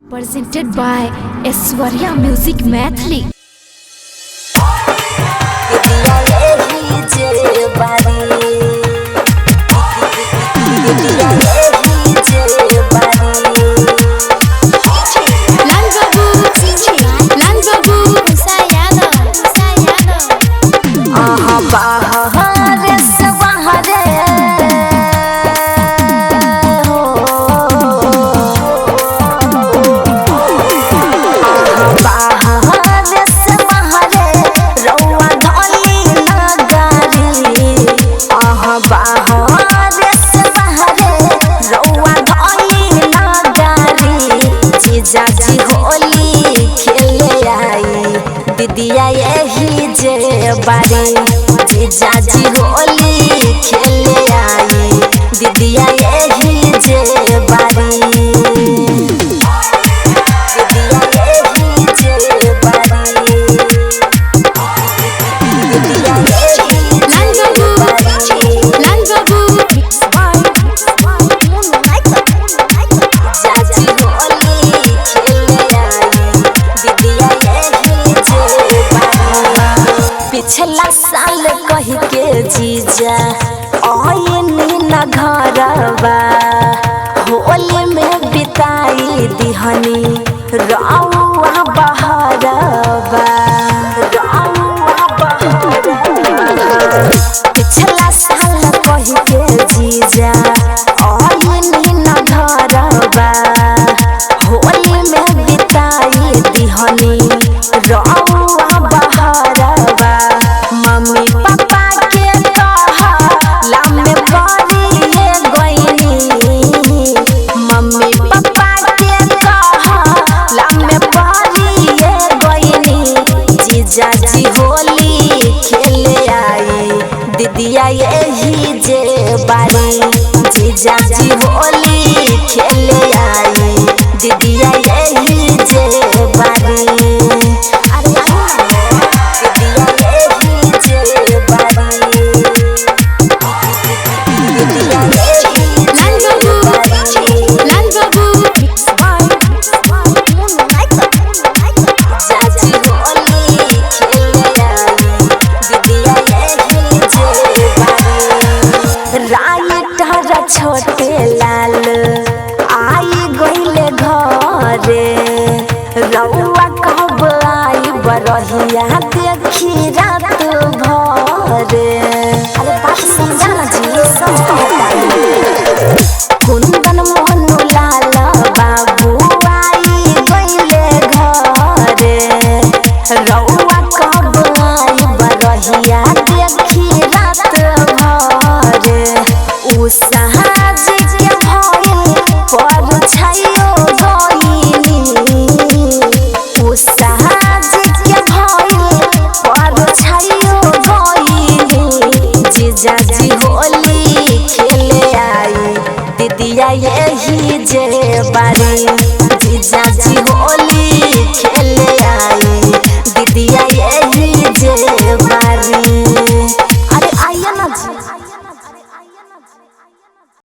Presented by Aishwarya Music Maithili. Lal Babu, Lal Babu, Usa Yadav. आहा बाहर से बाहर हो, आहा बाहर से बाहर रउआ धोली नगारी। आहा बाहर से बाहर रउआ धोली नगारी। जीजाजी होली खेले आई दीदिया यही जे बारी। जीजाजी होली खेले आई दीदिया यही जे बारी। दीदिया यही जे बारी। दीदिया यही लाल जे बाबू, बारी। लाल बाबू, चाची होली खेले आई दीदिया यही जे बारी। पिछला साल कह के जीजा आइनी न घरवा, होली में बिताई दिहनी रउआ बहरवा, रउआ बहरवा। पिछला साल कह के जीजा आइनी न घरवा, होली में बिताई दिहनी रउआ बहरवा। मम्मी पापा के कहला में परिए गइनी, मम्मी पापा के कहला में परिए गइनी। जीजाजी होली खेले आई दीदिया यही जे बारी। जीजाजी होली खेले आई दीदिया यही जे बारी। अरे आई ना, दीदिया यही जे बारी। दीदिया यही लाल जे बाबू, बारी। लाल बाबू, चाची होली खेले आई दीदिया यही जे बारी। राइटर छोटे लाल आई गइले घरे, रउआ कब आई बरहिया देखी रात भरे। अरे बात समझा ना जी, समझ। कुंदन मोहन लाल बाबू आई गइले घरे, रउआ कब आई बरहिया देखी रात भरे। उषा